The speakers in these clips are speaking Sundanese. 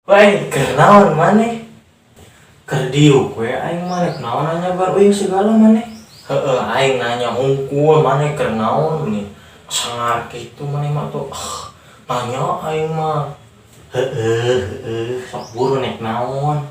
Woi, keur naon maneh? Keur diuk we aing mah, rek naon nanya bar euy segala maneh. Heeh, aing nanya hungkul, maneh keur naon nih? Sangar kitu maneh mah tuh. Ah, nanya aing mah. Heeh, heeh, sok buru nek naon.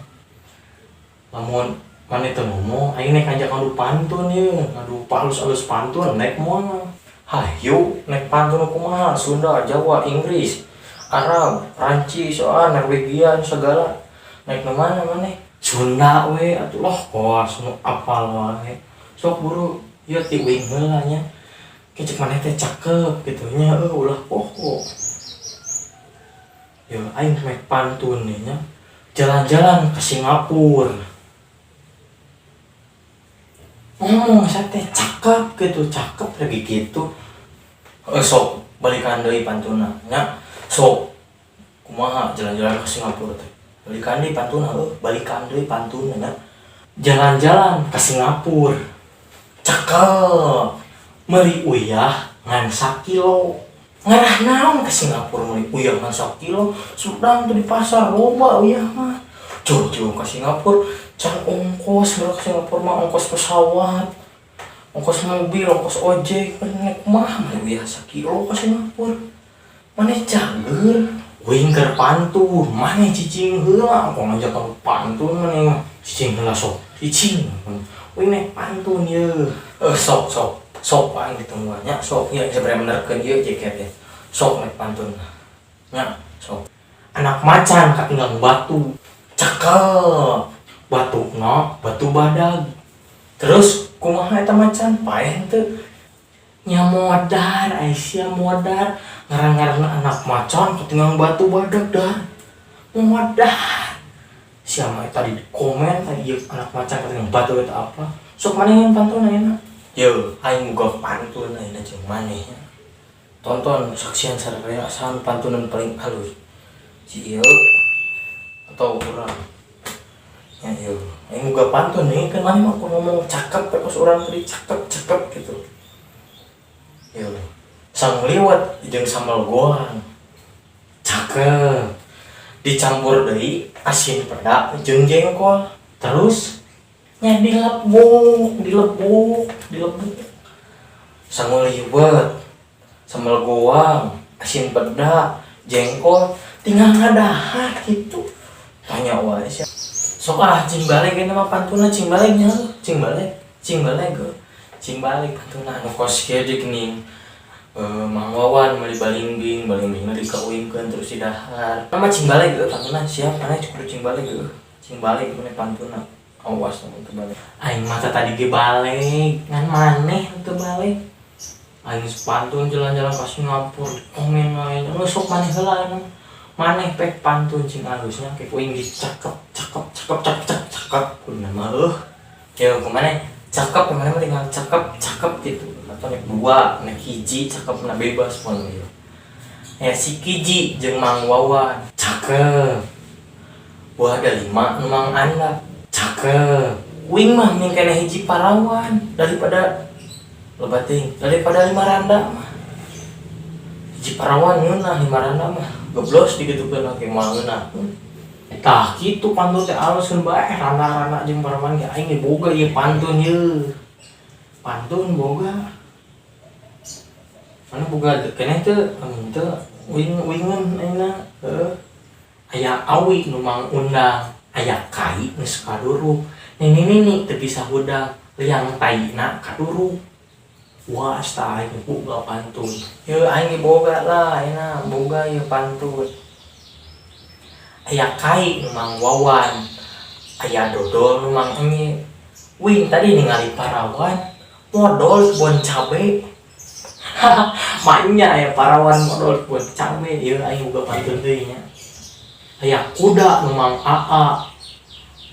Lamun maneh teu ngomong, aing nek ngajak ngadu pantun ye, ngadu halus-halus pantun nek moal. Hayu, nek pantun kumaha? Sunda, Jawa, Inggris, Arab, Prancis, ah, Norwegian segala. Nek nu mana maneh? Sunda we atuh loh, kos nu apal wae. Sok buru, ieu ti uing heula nya. Ke cek maneh teh cakep gitu nya, euy ulah poho. Ya aing mek pantun nih nya. Jalan-jalan ke Singapura. Ngomong saya teh cakep gitu, cakep lagi gitu. Eh, sok balikan deui pantunna nya. Sok kumaha jalan-jalan ke Singapura teh? Balikan deui pantunna heuh, balikan deui pantunna nya. Jalan-jalan ke Singapura. Cakep. Meuli uyah ngan sakilo. Ngarah naon ke Singapura meuli uyah ngan sakilo? Sudang tuh di pasar loba uyah mah. Jauh-jauh ke Singapura, can ongkos ke Singapura mah, ongkos pesawat, ongkos mobil, ongkos ojek, nek kumaha meuli uyah sakilo ke Singapura? Maneh cager, uing keur pantun, maneh cicing heula, kok ngajak kamu pantun maneh mah. Cicing heula sok, cicing. Uing nek pantun ye. Eh, sok sok, sok aing ditungguan nya, sok ieu sebenarnya benerkeun ieu jaket ya. Sok nek pantun. Nya, sok. Anak macan katinggang batu. Cakep. Batuna batu badag. Terus kumaha eta macan? Paeh teu? Nya modar, Aisyah modar. Ngaran-ngaran anak macan katinggang batu badag dah. Modar. Siapa tadi komen tadi ieu anak macan katinggang batu eta apa? Sok maneh yang pantun ayeuna. Yo, aing boga pantun ayeuna jeung maneh. Tonton saksian sararea saha pantunan paling halus. Si ieu atau urang. Ya ieu, aing boga pantun nih kan, maneh mah ngomong cakep kos urang tadi cakep cakep gitu. Yo. Sangu liwet jeung sambal goang. Cakep. Dicampur deui asin peda jeung jengkol. Terus nya dilebok, dilebok, dilebok. Sangu liwet, sambal goang, asin peda, jengkol, tinggal ngadahar gitu. Tanya wae sia. Sok ah cing balik ini mah pantunna, cing balik nya, cing balik, cing balik ge. Cing balik pantunna anu kos kieu jeung geuning. Eh, Mang Wawan meuli balingbing, balingbingna dikawinkeun terus didahar. Mah cing balik ge pantunna, siap maneh kudu cing balik ge. Cing balik maneh pantunna. Awas lamun teu balik. Aing mah tadi ge balik, ngan maneh teu balik. Aing pantun jalan-jalan ke Singapura, komen wae. Nu sok maneh heula anu. Maneh pek pantun cing alusnya kayak uing ge cakep, cakep, cakep, cakep, cakep, cakep. Kudu mah eueuh. Ya kumaha cakep, kemana mah tinggal cakep, cakep gitu. Atau nek dua, nek hiji, cakep na bebas pon gitu. Ya si Kiji jeung Mang Wawan, cakep. Buah ada lima nu Mang Andap, cakep. Uing mah mending keneh hiji parawan daripada loba teuing, daripada lima randa mah. Hiji parawan ngeunah, lima randa mah geblos digitukeun oge moal ngeunah. Tah kitu pantun teh alus keun bae, randa-randa jeung parawan ge aing ge boga ieu pantun ye. Pantun boga. Mana boga keneh teu? Amun teu uing uingeun ayeuna heueuh. Aya awi nu Mang Undang, aya kai geus kaduruk. Nini nini teu bisa hudang, liang taina kaduruk. Wah, asta aing boga pantun. Yeuh aing ge boga lah ayeuna, boga ieu pantun. Aya kai nu Mang Wawan, aya dodol nu Mang Enye. Wing tadi ningali parawan modol kebon cabe. Maenya aya parawan modol kebon cabe, ieu aing boga pantun deui nya. Aya kuda nu Mang Aa,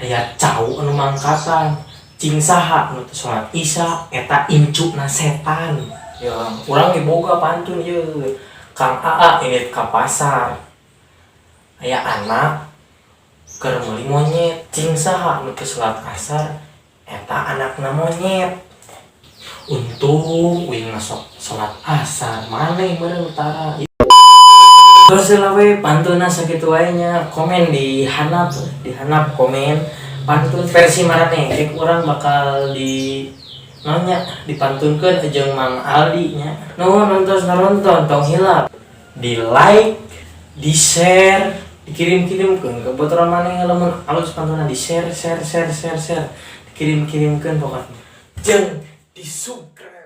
aya cau nu Mang Katan. Cing saha nu teu salat Isya eta incuna setan. Ya, urang ge boga pantun ieu. Kang Aa indit ka pasar. Aya anak keur meuli monyet. Cing saha nu teu salat asar eta anakna monyet. Untung uing masuk salat asar maneh meureun utara. Terus lah we pantuna sakitu wae nya. Komen di handap, di handap komen pantun versi maraneh. Cek urang bakal di nanya dipantunkeun jeung Mang Aldi nya. Nuhun nonton, nonton. Tong hilap di like, di share, dikirim-kirimkeun ke baturan maneh. Lamun alus pantuna, di share, share, share, share, share, dikirim-kirimkeun pokoknya, jeung di subscribe.